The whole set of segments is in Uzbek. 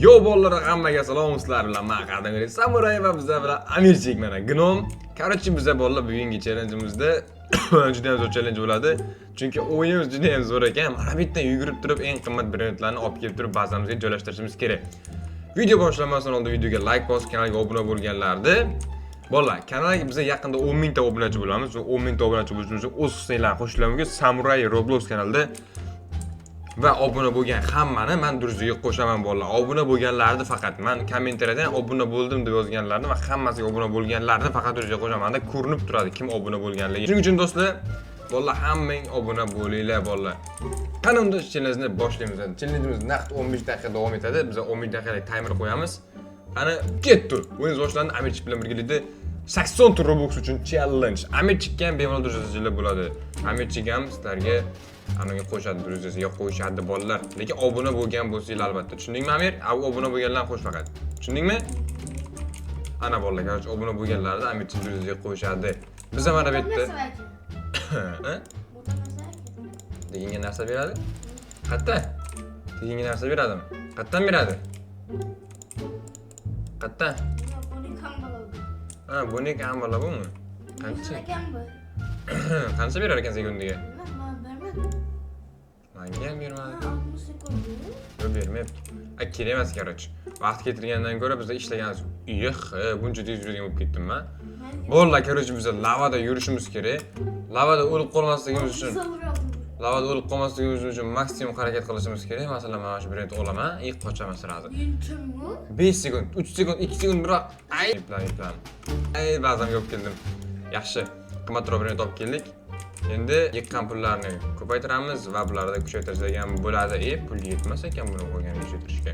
Yo bolalar, hammaga salom, sizlar bilan men Qadimgi Samuray va bizlar bilan Amirchik, mana Gnom. Короче, biza bolalar bugungi challengeimizda juda ham zo'r challenge bo'ladi. Chunki o'yinimiz juda ham zo'r ekan. Mana bu yerdan yugurib turib eng qimmat brendlarni olib kelib turib bazamizga joylashtirishimiz kerak. Video boshlanmasdan oldin videoga like bosib, kanalga obuna bo'lganlarni. Bolalar, kanalga biza yaqinda 10 mingta obunachi bo'lamiz va 10 mingta obunachi bo'lishimiz uchun o'z hissanglarni qo'shishlar mumkin. Samuray Roblox kanalida va obuna bo'lgan hammani man друзья ga qo'shaman bolalar. Obuna bo'lganlarni faqat man kommentariyada obuna bo'ldim deb yozganlarni va hammasiga obuna bo'lganlarni faqat друзья ga qo'shaman. Manda ko'rinib turadi kim obuna bo'lganligi. Shuning uchun do'stlar, bolalar, hammang obuna bo'linglar bolalar. Qani unda challenge'ni boshlaymiz. Challenge'imiz naqd 15 daqiqa davom etadi. Biz 15 daqiqalik taymer qo'yamiz. Qani ketdi. O'yin boshlandi. Amirchik bilan birgalikda 80 ta Robux uchun challenge. Amirchikka ham bemalol друзья bo'ladi. Amirchik ham sizlarga anaga qo'shadi, друзья siga qo'yishadi bolalar. Lekin obuna bo'lgan bo'lsanglar albatta. Tushundingmi, Amir? Obuna bo'lganlarni qo'sh faqat. Tushundingmi? Ana bolalar, короче, obuna bo'lganlarni Amirchik друзья ga qo'yishadi. Biz ham mana bu yerda. Ha? Teginga narsa beradi? Qayerda? Teginga narsa beradimi? Qayerdan beradi? Qayerdan? Ha, buni kam bola bumi? Qancha? Qancha berar ekan sekundiga? Manga ham bermadi. Yo'q, bermayapti. A, kerak emas, короче. Vaqt ketirgandan ko'ra bizda ishlaganimiz. Yeh, buncha tez yuradigan bo'lib ketdim-man. Bolalar, короче, biz lavada yurishimiz kerak. Lavada o'lib qolmasligimiz uchun, lavada o'lib qolmasligimiz uchun maksimum harakat qilishimiz kerak. Masalan, mana shu brend olaman, и qochaman сразу. 5 sekund, 3 sekund, 2 sekund biroq. Ay, plan, plan. Ay, ba'zan olib keldim. Yaxshi, qimmatroq brend olib keldik. Endi yiqqan pullarni ko'paytiramiz va bularni kuchaytirsak ham bo'ladi. E, pul yetmas ekan buni qolganini kuchaytirishga.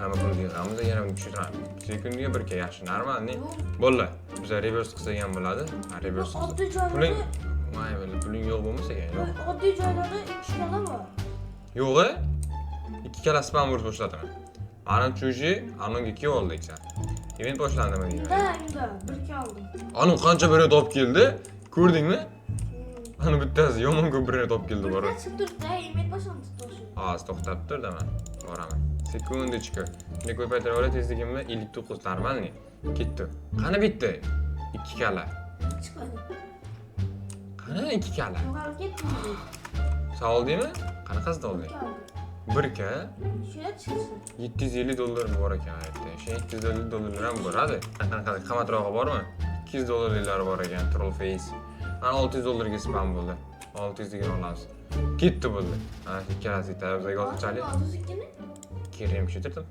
Hamma pulni yig'amiz, yana buni kuchaytiramiz. Sekundiga bir yaxshi, нормальный. Bo'ldi. Biz reverse qilsak ham bo'ladi. Ha, reverse qilsak. Oddiy joylarda Puling voy, bo'ldi, puling yo'q bo'lmasa ekan, yo'q. Oddiy joylarda ikki kala bor. Yo'g'i? Ikki kala spam urib boshladimi? Manimcha уже anonga ikki oldik sen. Event boshlandimi deyman. Unda, unda bir ikki oldim. Anu qancha brend olib keldi? Ko'rdingmi? Anu bittasi yomon ko'p brend olib keldi bor. Birdan chiqib turibdi, event boshlandi to'shin. Hozir to'xtab tur man. Boraman. Секундочку. Shuni ko'paytirib olay tezligimni 59, нормальный. Ketdi. Qani bitta? Ikki kala. Chiqmadi. Qani ikki kala? Yo'qolib ketdi. Sen oldingmi? Qanaqasida olding? Ikki oldim. Bir ka Shuna chiqsin. 750 dollar bor ekan yerda. O'sha 750 dollar ham bo'ladi. Qanaqa qimmatrog'i bormi? 200 dollarliklari bor ekan, Troll Face. Mana 600 dollarga spam bo'ldi. 600 degan olamiz. Ketdi bo'ldi. Mana shu ikkalasi yetadi bizga hozirchalik. Oldiz ikkini. Kerim kuchaytirdim.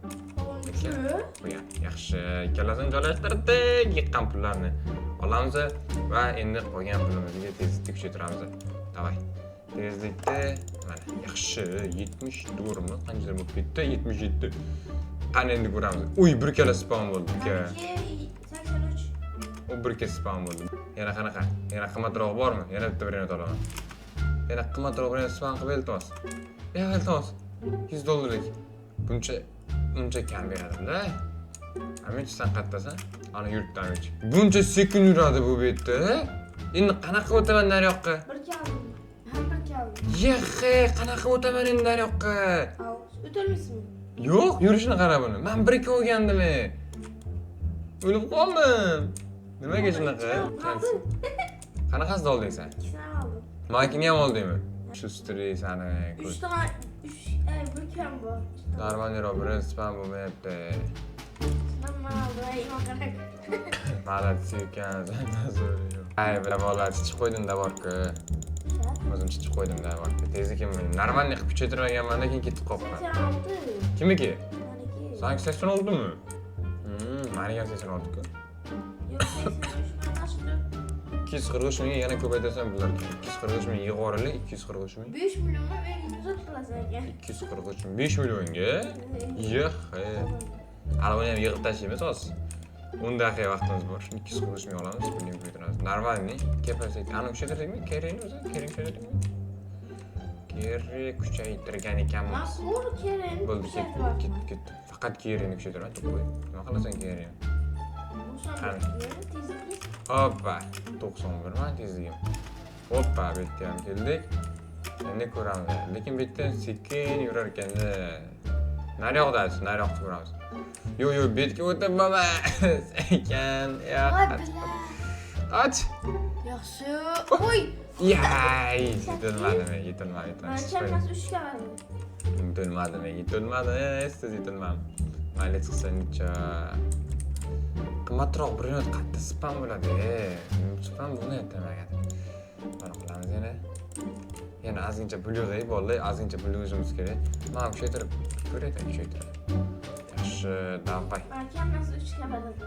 Uch. Qo'ygan. Yaxshi, ikkalasini joylashtirdik. Yiqqan pullarni olamiz va endi qolgan pulimizga tezlikni kuchaytiramiz. Давай. Tezlikda mana yaxshi 74 mi? Qanchadir bo'lib ketdi? 77. Qani endi ko'ramiz. Uy, bir kala spam bo'ldi. Uka. Maniki 83. U bir kala spam bo'ldi. Yana qanaqa? Yana qimmatroq bormi? Yana bitta brend olaman. Yana qimmatroq brend spam qilib iltimos. Ya, iltimos. 100 dollarlik. Buncha uncha kam beradimda. Amich, sen qayerdasan? Ana yuribdi Amich. Buncha sekin yuradi bu betda. Endi qanaqa o'taman nariyoqqa? Bir ikki oldim. Ham bir ikki oldim. Yexi, qanaqa o'taman endi nariyoqqa? Al, o'tolmaysizmi? Yo'q, yurishini qara buni. Men bir ikki olgandim. O'lib qoldim. Nimaga shunaqa? Oldim. Qanaqasida olding sen? Ikkisini ham oldim. Manikini ham oldingmi? Shu sani Uch tane, uch, bir kam bor. Нормальный roq brend spam bo'lmayapti. Man oldim, ay, imon qarang. Молодцы ekan, ay, bila bolalar, chichib qo'ydim-da borku. O'zim chichib qo'ydim-da borku. Tezligimni нормальный qilib kuchaytirmaganman, keyin ketib qolibman. 86. Kimniki? Maniki. Sanki 86 mi? Maniki ham 86 ku. Yo'q, 83 mana shu. 243 mingga yana ko'paytirsam bular. 243 ming yig'ib olaylik, 243 ming. 5 millionga uyingizni qilasan ekan. 243 ming, 5 millionga. Yix, hali uni ham yig'ib tashlaymiz hozir. 10 daqiqa vaqtimiz bor. 243 ming olamiz, pulni ko'paytiramiz. Нормальный. Kepasak, ani kuchaytirdikmi? Kerakni o'zi, kerak kuchaytirdikmi? Kerak kuchaytirgan ekanmiz. Ma'qul kerak. Bo'ldi, ketdi, ketdi, ketdi. Faqat kerakni kuchaytiraman, qo'y. Nima qilasan kerakni? Qani? Hoppa, 91 man tezligim. Hoppa, bu yerga ham keldik. Endi ko'ramiz. Lekin bu yerda sekin yurar ekanda. Naryoqda, naryoqda ko'ramiz. Yo'q, yo'q, betga o'tib bo'lmas ekan. Voy бля. Och. Yaxshi. Oy. Yay, yetilmadi, men yetilmadi, Mana yetilmadi. chamasi 3 ga berdi. Yetilmadi, men yetilmadi, siz yetilmadim. Mayli, chiqsa necha. Qimmatroq брейнрот qayerda спам bo'ladi? Спам bo'lmayapti nimagadir. Mana qilamiz yana. Yana ozgincha pul yig'ay, bolalar, ozgincha pul yig'ishimiz kerak. Mana kuchaytirib ko'raylik, kuchaytirib. Yaxshi, давай. Mana hammasi 3 ga berdi.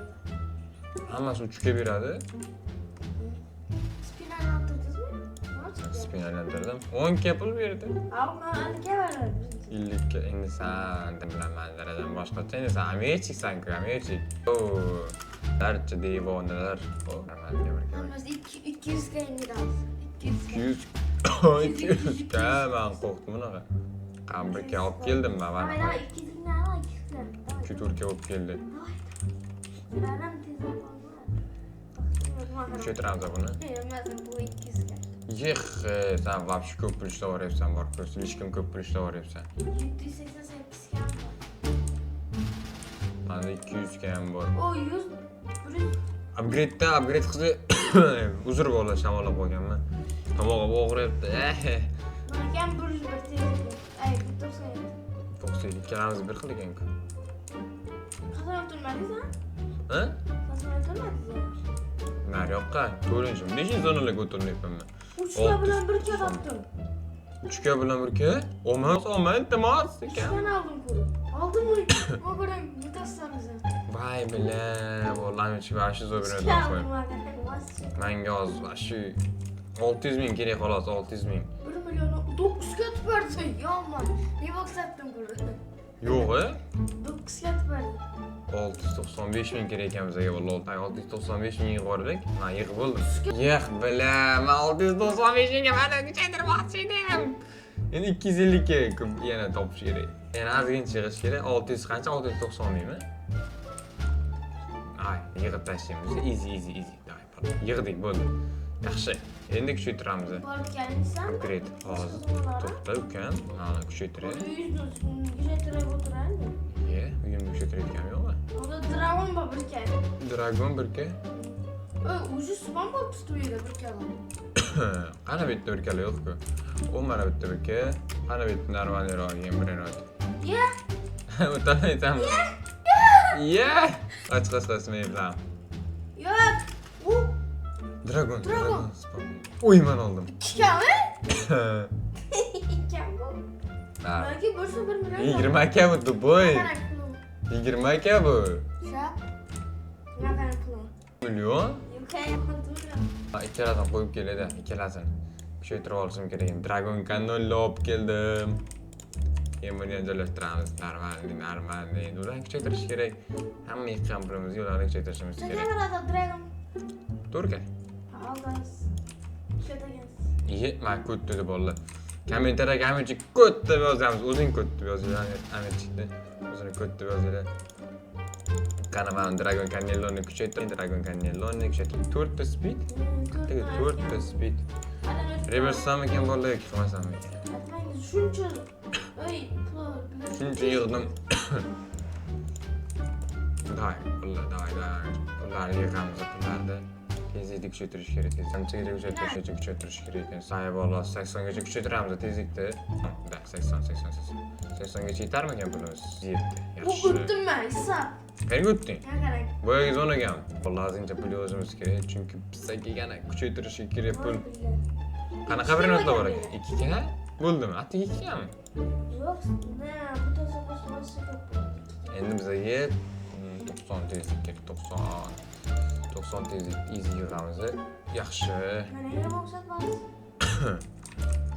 Hammasi 3 ga beradi. Spin aylantirdingizmi? Nima chiqdi? Spin aylantirdim. 10 ga pul berdi. Al, man 50 ga beradi. 50 ga endi san bilan manzaradan boshqacha, endi san amirchiksan-ku, amirchik. O, barcha devonalar. O, bir bir. Hammasi 200 ga ingiramiz. 200 ga. 200 200 ga man qo'rqdim bunaqa. Qambrga olib keldim man Давай, mana. давай, 200 ni al, 200 ni. Давай. 2 ga olib keldi. Давай. Sizlar tezroq olma. Kuchaytiramiz buni. Emas, bu 200 ga. Yix, sen вообще ko'p pul ishlab yuboryapsan, borib ko'r, слишком ko'p pul ishlab yuboryapsan. 788 ga ham bor. Manda 200 ga ham bor. O 100 100. Upgrade'da upgrade qilsa, uzr bolalar, shamollab qolganman. Tomog'im og'riyapti. Maniki ham 101 tezlik. Ay, 97. 97, ikkalamiz bir xil ekan-ku. Qachon o'tirmadingiz, ha? Ha? Qachon o'tirmadingiz? Naryoqqa to'rtinchi, beshinchi zonalarga o'tirmayapman. Uchta bilan birga topdim. Uchga bilan birga? Olmaz, olma, iltimos ekan. Uchdan oldim ko'rib. Oldimmi? O ko'ring, mutasangiz. Voy бля, bolalarni ichiga вообще zo'r Uchga beradi qo'y. oldim mana. Manga hozir вообще 600 ming kerak xolos, 600 ming. 1 million 9 ga tupardi. Yomon. Ne satdim ko'rib. Yo'q, e? 9 ga tupardi. 695 ming kerak ekan bizga vallahi. 695 ming yig'ib yubordik. Man yig'ib bo'ldim. Yig'ib бля, man 695 mingga mana kuchaytirmoqchi edim. Endi 250 ga ko'p yana topish kerak. Yana ozgincha yig'ish kerak. 600 qancha? 690 mingmi? Ay, yig'ib tashlaymiz. Easy, easy, easy. Давай, pardon. Yig'dik, bo'ldi. Yaxshi. Endi kuchaytiramiz. Borib kelingsan. Upgrade hozir. To'xta, ukam. Mana kuchaytiray. Uyingizni kuchaytirib o'tirardi. Ye, uyimni kuchaytirayotganim yo'qmi? Unda dragon bor bir kar. Dragon birga. Oy, уже спам bo'lib tutib uyda bir kalam. Qani bitta birkala yo'q-ku. U mana bitta birka. Qani bitta normalroq yegan bir. Ya, O'tolmaysanmi? Ye! Och qoch qoch, men bilan. Yo'q. U Dragon, Dragon. Dragon. Спам. Uy, man oldim. Ikki kami? Kam bu. Ha. Balki bo'lsa 1 million. 20 aka bu Duboy. Qarang pulum. 20 aka bu. Sha. Nima qarang pulum. Million? UK. Ha, ikkalasini qo'yib keladi, ikkalasini. Kuchaytirib olishim kerak endi. Dragon Cannon'ni olib keldim. Keyin buni ham joylashtiramiz. Нормальный, нормальный. Ularni kuchaytirish kerak. Hamma yiqqan pulimizni ularni kuchaytirishimiz Qancha kerak. beradi dragon? To'rtga. Oldingiz. Ishlatagansiz. Ye, man ko't dedi bolalar. Kommentariyga Amirchik ko't deb yozamiz. O'zing ko't deb yozinglar, Amirchikni. O'zini ko't deb yozinglar. Qani mana Dragon Cannelloni kuchaytir. Dragon Cannelloni kuchaytir. 4 ta speed. Qayerga 4 ta speed? Reverse ekan bolalar yoki qilmasammikan? Aytmangiz shuncha. Oy, pul. Shuncha yig'dim. Давай, pullar, давай, давай. Pullarni yig'amiz, pullarni. Tezlikni kuchaytirish kerak, tez. Qanchagacha kuchaytirishgacha kuchaytirish kerak ekan. Sayib Alloh, 80 gacha kuchaytiramiz tezlikni. Да, 80, 80, 80. 80 gacha yetarmikan pulimiz? Yetdi. Bu Yaxshi. o'tdim man, hisob. Qayerga o'tding? Nima qarang. Boyagi zonagami? Vallahi ozgincha pul yozishimiz kerak, chunki bizga yana kuchaytirishi kerak pul. Qanaqa bir notlar bor ekan? 2 ga? Bo'ldimi? Atigi 2 gami? Yo'q, ne, bu to'sa qo'shilsa ko'p bo'ladi. Endi bizga 90 tezlik kerak, 90. 90 tezlik easy yig'amiz. Yaxshi. Mana yana o'xshatmasiz.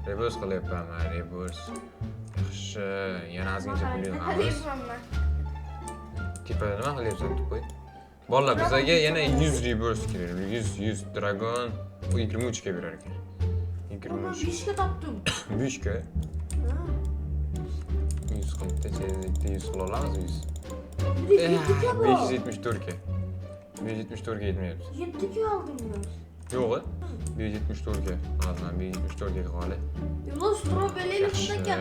Reverse qilyapman, man, reverse. Yaxshi, yana ozgincha pul yig'amiz. Qilyapman man. Tepada nima qilyapsan, тупой? Bolalar, bizga yana 100 reverse kerak. 100, 100 dragon u 23 ga berar ekan. Man 23. 5 ga topdim. 5 ga. Ha. 100 qilibdi, tezlikda 100 qila olamiz 100. Bir 7 ga bor. 574 ga. 574 ga yetmayapti. 7 ga oldim ben. Yo'q, 574 ga. Hozir 574 ga qoldi. Yo'q, strawberry Yaxshi. ekan.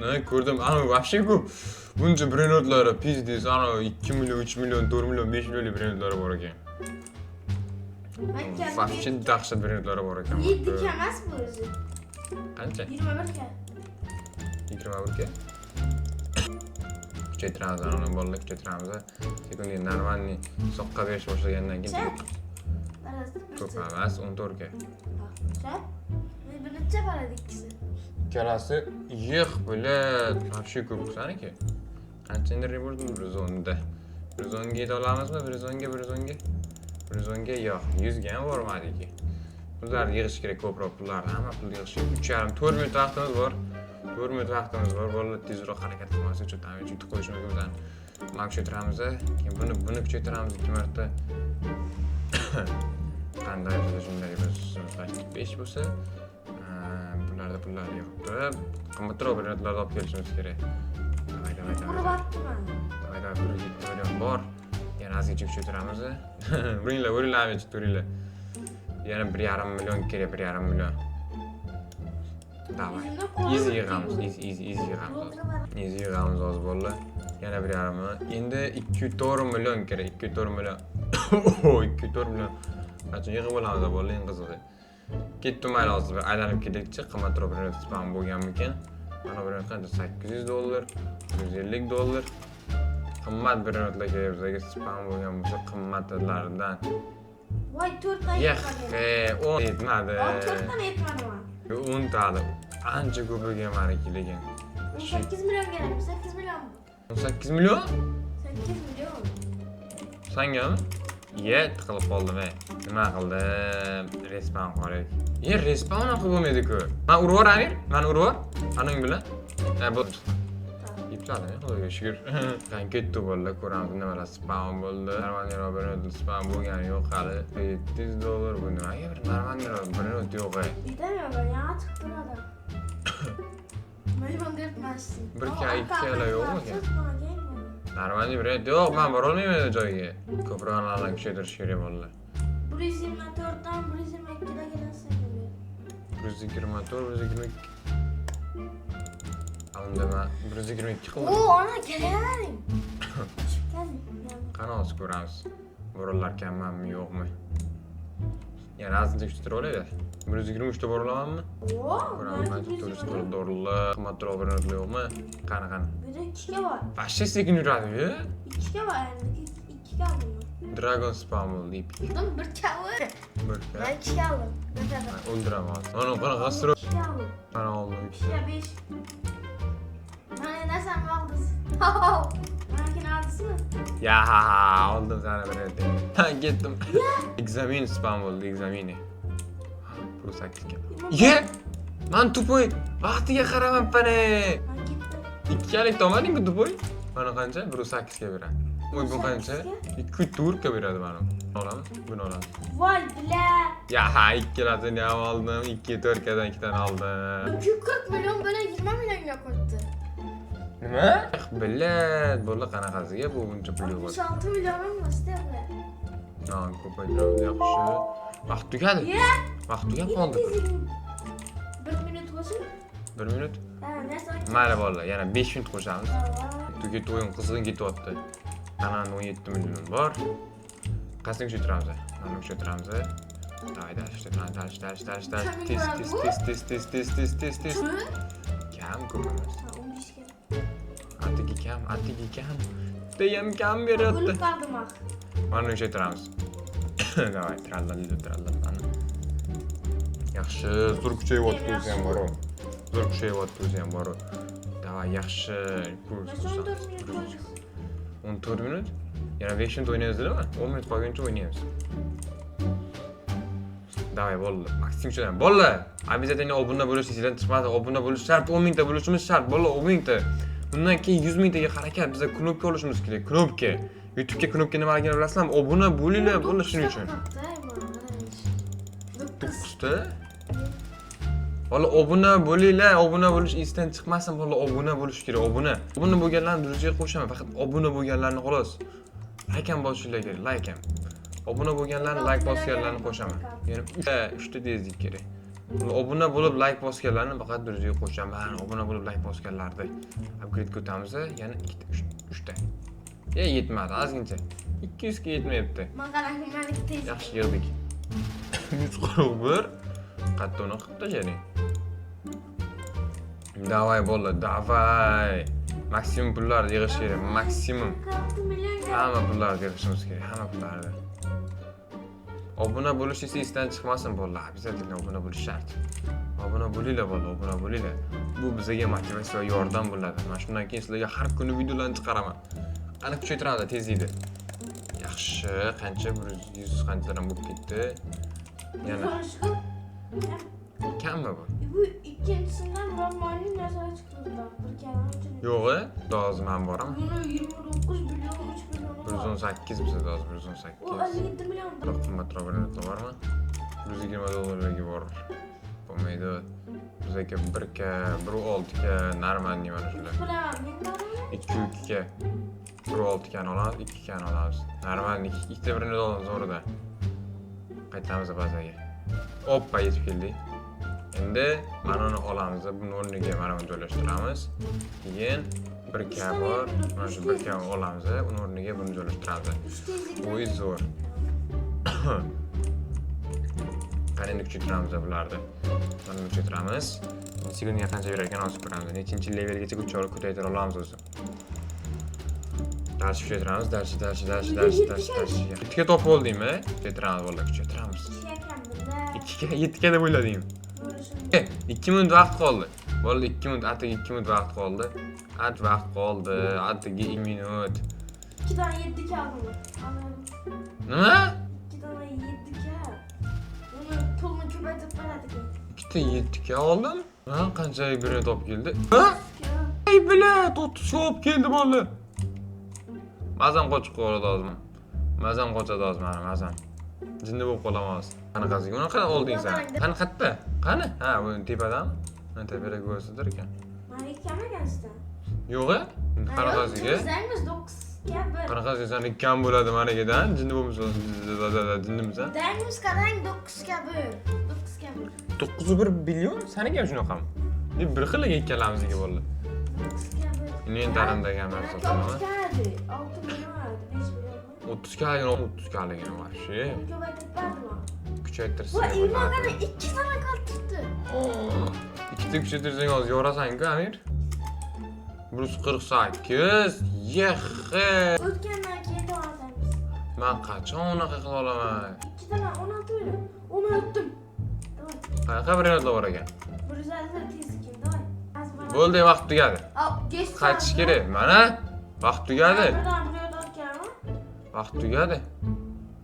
Ne ko'rdim, ana вообще ko'p. Buncha breynotlari, пиздец, ana 2 million, 3 million, 4 million, 5 millionlik breynotlari bor ekan. Makka. Вообще dahshat breynotlari bor ekan. 7 K emas bu o'zi. Qancha? 21 K. 21 K. Kuchaytiramiz ana bolalar, kuchaytiramiz. Sekin нормальный soqqa berish boshlagandan keyin Chat. ko'p emas, 14 K. Chat. Bir necha boradi ikkisi? Ikkalasi yig'ib блядь, вообще ko'p saniki. Qancha endi rebordim? 110 da. 110 ga yeta olamizmi? 110 ga, 110 ga. 110 ga yo'q, 100 ga ham bormadiki. Pullarni yig'ish kerak, ko'proq pullarni, hamma pulni yig'ish kerak. 3,5 4 minut vaqtimiz bor. 4 minut vaqtimiz bor. Bolalar tezroq harakat qilmasa, uchun tam yutib qo'yish mumkin bizani. Mana kuchaytiramiz, keyin buni kuchaytiramiz 2 marta. Qanday bo'lsa shunday biz 5 bo'lsa, bularda pullar yig'ib turib, qimmatroq brendlarni olib kelishimiz kerak. Давай, давай, давай. Urib otdi mani. Давай, давай, 107 million bor. Yana ozgincha kuchaytiramiz. Uringlar, uringlar, amichi, uringlar. Yana 1,5 million kerak, 1,5 million. Давай. Easy yig'amiz, easy, easy, easy yig'amiz. Easy yig'amiz hozir bolalar. Yana 1,5 million. Endi 2,4 million kerak, 2,4 million. 2,4 million. Qachon yig'ib olamiz bolalar, eng qizig'i. Ketdim mayli hozir bir aylanib kelaylikchi, qimmatroq bir spam bo'lganmikan? Mana bir qancha 800 dollar, 150 dollar. Qimmat brendlar kerak bizga spam bo'lgan bo'lsa qimmatlaridan. Voy, 4 ta Yex, yetmadi. 10 yetmadi. Voy, 4 ta yetmadi man. 10 tali. Ancha ko'p bo'lgan maniki lekin. 18 million kerak, 8 million. 18 million? 8 million. Sangami? Ye, tiqilib qoldim ey. Nima qildim? Respawn qo'ydik. Ye, respawn unaqa bo'lmaydi-ku. Man urib yubor Amir, mani urib yubor. Aning bilan. Ha, bu yetmadi, xudoga shukur. Qani ketdi bolalar, ko'ramiz nimalar spawn bo'ldi. Нормальный bir spam bo'lgani yo'q hali. 700 dollar bu nimaga bir нормальный bir yo'q ey. Yetamiyor, yangi chiqib turadi. Maymun deb. Bir K, ikki K'lar yo'qmikan? Нормальный brend yo'q, man borolmayman joyiga. Ko'proq analarni kuchaytirish kerak bolalar. 124 dan 122 da kelasiz. 124, 122. Unda man 122 O, qildim. ona kelavering. Qani hozir ko'ramiz. Borolar kammanmi, yo'qmi? Yana ozgincha kuchaytirib olaylik. 123 ta bora olamanmi? O, Ko'ramiz, qancha 440 dollar. Qimmatroq brendlar yo'qmi? Qani, qani. Bu yerda 2 ga bor. Вообще sekin yuradi-yu. 2 ga bor endi. 2 ga oldim. Dragon spam bo'ldi, epic. Buldum bir kavi. Bir K. Ben 2 aldım. Ne kadar? O'ldiraman hozir. Mana qanaqa siro. 2 ga oldim. Mana oldim. 2 ga 5. Bana ne sen aldın? Manakini oldingizmi? Ya oldim sani brendingni. Ha, ketdim. Экзамен spam bo'ldi, экзамени. Pul 8 ga. Ye! Man тупой vaqtiga qaramabman ey. Man ketdim. Ikkalik tomadingmi тупой? Mana qancha? 1.8 ga beradi. Voy, bu qancha? 2.4 ga beradi mana. Olamiz, buni olamiz. Voy, бля. Ya ha, ikkalasini ham oldim. 2.4 gadan ikkitani oldim. 240 milyon böyle 20 milyonga qo'ydi. Nima? Блядь, bo'ldi qanaqasiga bu buncha pul yo'q. 66 milyonim bor. Ha, ko'paytiramiz, yaxshi. Vaqt tugadi. Ya. Vaqt tugab qoldi. 1 minut bo'lsin. 1 minut. Ha, narsa. Mayli bolalar, yana 5 minut qo'shamiz. Tugab o'yin qizg'in ketyapti. Mana 17 million bor. Qaysini kuchaytiramiz? Mana kuchaytiramiz. Давай, дальше, дальше, дальше, дальше, дальше. Tez, tez, tez, tez, tez, tez, tez, tez, tez. Kam ko'p emas. Ha, 15 ga. Atigi kam, atigi kam. Judayam kam beryapti. O'lib qoldim ah. Mana kuchaytiramiz. Давай, trallallo, trallallo. Yaxshi, zo'r kuchayyapti o'zi ham bor. Zo'r kuchayyapti o'zi ham bor. Давай, yaxshi. Kurs. Mana 14 minut bo'ldi. 14 minut? Yana 5 minut o'ynaymiz nima? 10 minut qolguncha o'ynaymiz. Давай, bo'ldi. Maksimum kuchayman. Bo'ldi. Обязательно obuna bo'lish esingizdan chiqmadi. Obuna bo'lish shart. 10 mingta bo'lishimiz shart. Bo'ldi, 10 mingta. Undan keyin 100 mingtaga harakat. Biza knopka olishimiz kerak. Knopka. YouTube'ga knopka nimaligini bilasizlarmi? Obuna bo'linglar, bo'ldi shuning uchun. 9 ta. Bola obuna bo'linglar, obuna bo'lish esdan chiqmasin, bola obuna bo'lish kerak, obuna. Obuna bo'lganlarni друзья qo'shaman, faqat obuna bo'lganlarni xolos. Like ham bosishinglar kerak, like ham. Obuna bo'lganlarni, like bosganlarni qo'shaman. Yana 3 ta tezlik kerak. Obuna bo'lib like bosganlarni faqat 100 ga qo'shaman. Obuna bo'lib like bosganlarni upgrade o'tamiz. Yana ikkita, uchta. E, yetmadi ozgincha. 200 ga yetmayapti. Man qarang, maniki tez. Yaxshi yig'dik. 141. Qayerda unaqa qilib tashlading? Давай, bolalar, давай. Maksimum pullarni yig'ish kerak, maksimum. 46 million. Hamma pullarni yig'ishimiz kerak, hamma pullarni. Obuna bo'lish esa esdan chiqmasin, bolalar. Обязательно obuna bo'lish shart. Obuna bo'linglar, bolalar, obuna bo'linglar. Bu bizga motivatsiya va yordam bo'ladi. Mana shundan keyin sizlarga har kuni videolarni chiqaraman. Qani, kuchaytiramiz tezlikni. Yaxshi, qancha, 100 qanchadan bo'lib ketdi. Yana kammi bu? Bu ikkinchisidan normalniy narsalar chiqdi. Bir kalama uchun. Yo'q, hozir men boraman. Buni 29 million, 3 million. 118 bizada hozir, U 118. 57 million. Biroq qimmatroq variantlar bormi? 120 dollarga bor. Bo'lmaydi. Bizga 1 k, 1.6 k нормальный mana shular. Bilaman, men bormi? 2 2 k. 1.6 k ni olamiz, 2 k ni olamiz. Нормальный ikkita birini olamiz o'rida. Qaytamiz bazaga. Oppa, yetib keldik. Endi mana uni olamiz, buni o'rniga mana buni joylashtiramiz. Keyin 1 k bor, mana shu 1 k olamiz, uni o'rniga buni joylashtiramiz. 3 tezlik. Voy, zo'r. Qani, endi kuchaytiramiz bularni. Mana buni kuchaytiramiz. Sekundga qancha berar ekan, hozir ko'ramiz. Nechinchi levelgacha ko'taytira olamiz o'zi. Дальше kuchaytiramiz, дальше, дальше, дальше, дальше, дальше, дальше. Yettga topib oldingmi? Kuchaytiramiz, bolalar, kuchaytiramiz. Ikkiga kam bunda. Ikkiga, yettiga deb o'ylading. Bo'lishim. 2 minut vaqt qoldi. Bo'ldi, 2 minut, atigi 2 minut vaqt qoldi. At vaqt qoldi, atigi 2 minut. 2 dona 7 k oldim. Anladım. Nima? 2 dona 7 k. Uni pulni ko'paytirib beradi keyin. Ikkita 7 k oldim. Ha, qanchalik birini topib keldi? Ha? Ey, блядь, 30 olib keldi bola. Mazam qochib qoladi hozir. Mazam qochadi hozir mani, mazam. Jinni bo'lib qolaman hozir. Qanaqasiga unaqa olding sen? Qani, qayerda? Qani? Ha, bu tepadami? Mana tepada ko'rsatar ekan. Maniki kam ekan sizdan. Yo'q, e? Qanaqasiga? Bizlarimiz 9 ga 1. Qanaqasiga sani kam bo'ladi manikidan? Jinni bo'lmisan, jinnimisan? Dangimiz qarang, 9 ga 1. 9 ga 1. 9,1 billion? Saniki ham shunaqami? Bir xil ikkalamizniki bo'ldi. 9 ga 1. Inventarimdagi narsa Maniki sotaman. 6 k edi. 6 million edi, 5 million. 30 kaligini, 30 kaligini вообще Uni ko'paytirib berdim. kuchaytirsa Va bo'ladi. imog'ini 2 dona qoldirdi. Ikkita kuchaytirsang hozir yorasan-ku, Amir. 148. Yexe. O'tgandan keyin davom etamiz. Man qachon unaqa qila olaman? 2 dona 16 million. Uni o'tdim. Давай. Qanaqa variantlar bor ekan? 150 tezlik, давай. Az bana. Bo'ldi, vaqt tugadi. Al, geç. Qaytish kerak. Mana vaqt tugadi. Birdan bir yo'lda o'tganmi? Vaqt tugadi.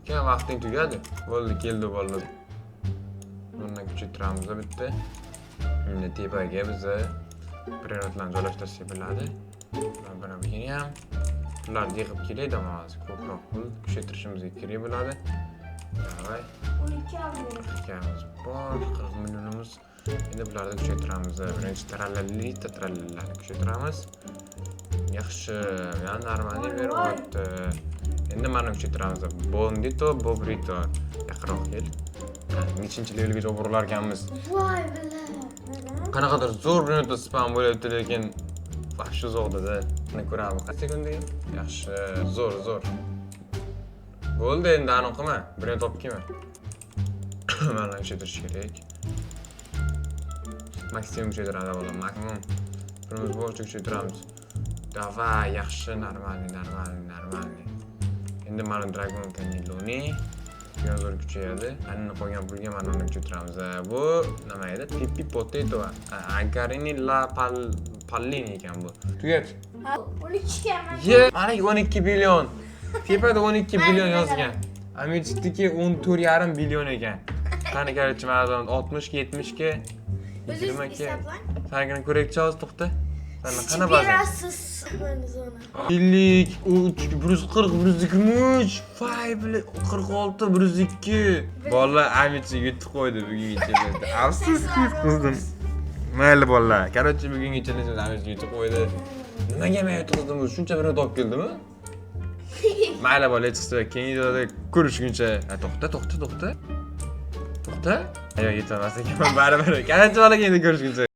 Keyin vaqting tugadi. Bo'ldi, keldi bo'ldi. Bundan kuchaytiramiz bitta. Endi tepaga biza brelotlarni joylashtirsak bo'ladi. Mana buni ham pullarni yig'ib kelaydi, hozir ko'proq pul kuchaytirishimizga kerak bo'ladi. Давай. 12 oldim. Qirqamiz bor, 40 millionimiz. Endi bularni kuchaytiramiz. Birinchi trallalita trallalani kuchaytiramiz. Yaxshi, yana нормальный Voy, beryapti. Endi mana kuchaytiramiz. Bondito, Bobrito. Yaqinroq kel. Qani, nechinchi levelgacha olib borilar ekanmiz? Voy бля. Neden? Qanaqadir zo'r minutda spam bo'lyapti, lekin вообще uzoqda-da. Mana ko'ramiz. Qancha sekundiga? Yaxshi, zo'r, zo'r. Bo'ldi, endi aniq qilma. Birini topib kelma. Mana kuchaytirish kerak. Maksimum kuchaytiradi bola, maksimum. Pulimiz boricha kuchaytiramiz. Давай, yaxshi, нормальный, нормальный, нормальный. Endi mana Dragon Cannelloni zo'r kuchayadi. Anni qolgan pulga mana uni kuchaytiramiz. Bu nima edi? Pippi Potato. Agarini la Pallini ekan bu. Tugat. 12 ga man. Ye, mana 12 billion. Tepada 12 billion yozgan. Amirchikniki 14,5 billion ekan. Qani, короче, mana 60 ga, 70 ga, O'zingiz 20 ga. hisoblang. Sanikini ko'raylikchi hozir, to'xta. Sani qani baza? Berasiz mana zona. 50, 3, 140, 123, voy, бля, 46, 102. Bolalar, Amirchik yutib qo'ydi bugungi challenge. Afsuski, yutqizdim. Mayli, bolalar. Короче, bugungi challenge Amirchik yutib qo'ydi. Nimaga men yutqizdim o'zi? Shuncha bir topib keldimi? Mayli, bolalar, chiqsa, keyingi videoda ko'rishguncha. Ha, to'xta, to'xta, to'xta. To'xta. Yo'q, yetolmas ekanman baribir. Короче, endi ko'rishguncha.